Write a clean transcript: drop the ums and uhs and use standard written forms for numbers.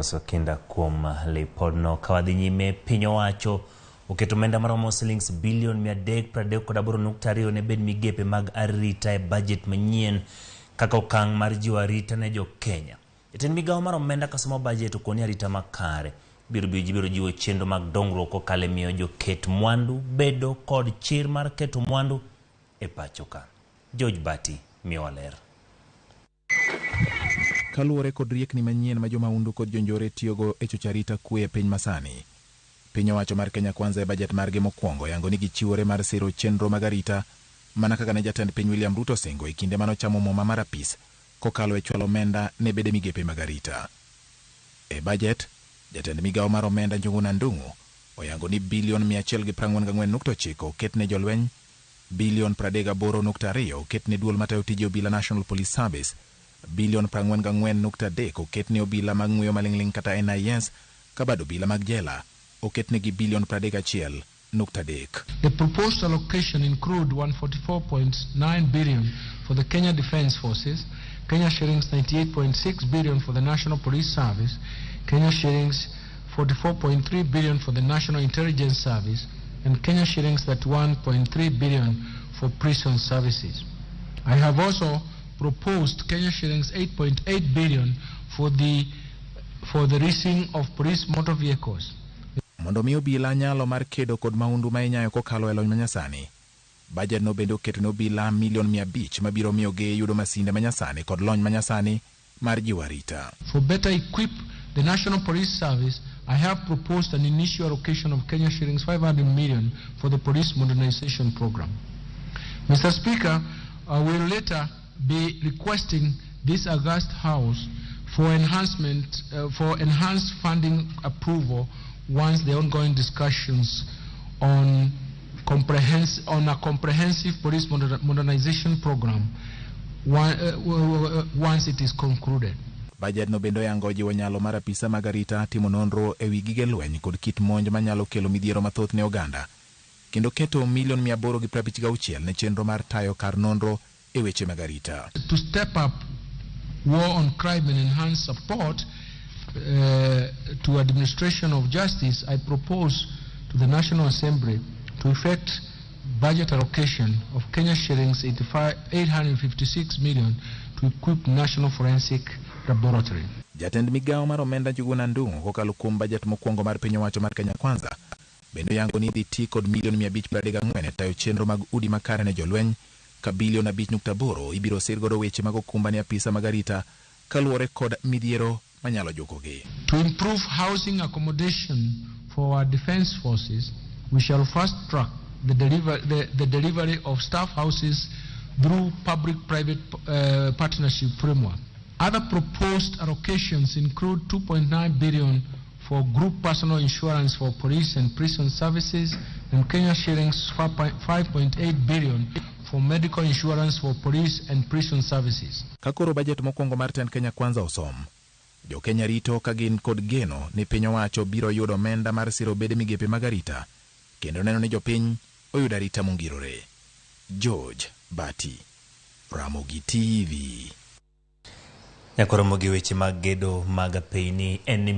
Koso kinda kuom lipodno. Ka wadhi nyime, piny owacho oketo omenda maromo silings bilion 338.2 ne bed migepe mag arita e bajet manyien kaka okang' mar jiwo arita ne jo Kenya. Jatend migawo mar omenda kasomo bajet okoni arita makare biro biro jiwo chenro mag dongruok kokalo e miyo joket mwandu bedo kod chir mar keto mwandu e pacho ka. George Bati miyowa ler. Kaluwore kod riekni manyien ma jomahundu kod jonjore tiyogo e chocho arita kwe e piny masani, piny owacho mar Kenya Kwanza e bajet margi mokwongo yango ni gichiwore mar siro chenro mag arita mana kaka ne jatend piny William Ruto osingo e kinde manochamo muma mar apis kokalo e chwalo omenda ne bede migepe mag arita. E bajet, jatend migawo mar omenda Njuguna Ndung'u oyango ni bilion 144.9 oket ne jolweny, bilion 38.2 oket ne duol matayo tije obila National Police Service, bilion 44.3 oket ne obila mag ng'weyo maling'ling' kata NIS, ka bad obila mag jela oketnegi bilion 31.3. The proposed allocation include 144.9 billion for the Kenya Defence Forces, Kenya shillings 98.6 billion for the National Police Service, Kenya shillings 44.3 billion for the National Intelligence Service, and Kenya shillings 31.3 billion for prison services. I have also proposed Kenya shillings 8.8 billion for the leasing of police motor vehicles. Mondo mi obila nyalo mar kedo kod mahundu ma inyayo kokalo e lony manyasani, bajet no bende oketo ne obila milion 500 mabiro miyogi yudo masinde manyasani kod lony manyasani mar jiwo arita. For better equip the National Police Service, I have proposed an initial allocation of Kenya shillings 500 million for the police modernization program. Mr. Speaker, I will later be requesting this august House for enhanced funding approval once the ongoing discussions on a comprehensive police modernization program once it is concluded. Bajet no bende oyango jiwo nyalo mar apisa mag arita timo nonro e wi gige lweny kod kit monj manyalo kelo midhiero mathoth ne oganda, kendo keto milion 856 ne chenro mar tayo kar nonro e weche mag arita. To step up war on crime and enhance support to administration of justice, I propose to the National Assembly to effect budget allocation of Kenya shillings 85, 856 million to equip National Forensic Laboratory. Jatend migawo mar omenda Njuguna Ndung'u kokalo kuom bajet mokwongo mar piny owacho mar Kenya Kwanza bende oyango ni idhi ti kod milion 534 e tayo chenro mag udi makare ne jolweny, ka bilion 5.8 ibiro sir godo weche mag okumba ne apisa mag arita kaluwore kod midhiero manyalo jukogi. To improve housing accommodation for our defense forces, we shall fast track the delivery of staff houses through public-private partnership framework. Other proposed allocations include 2.9 billion for group personal insurance for police and prison services and Kenya shillings 5.8 billion for medical insurance for police and prison services. Ka koro bajet mokwongo mar tend Kenya Kwanza osom, jo-Kenya rito ka gin kod geno ni piny owacho biro yudo omenda mar siro bede migepe mag arita kendo neno ni jopiny oyudo arita mongirore. George Bati, Ramogi TV. Nyaka romo gi weche mag gedo mag apeyni en ni.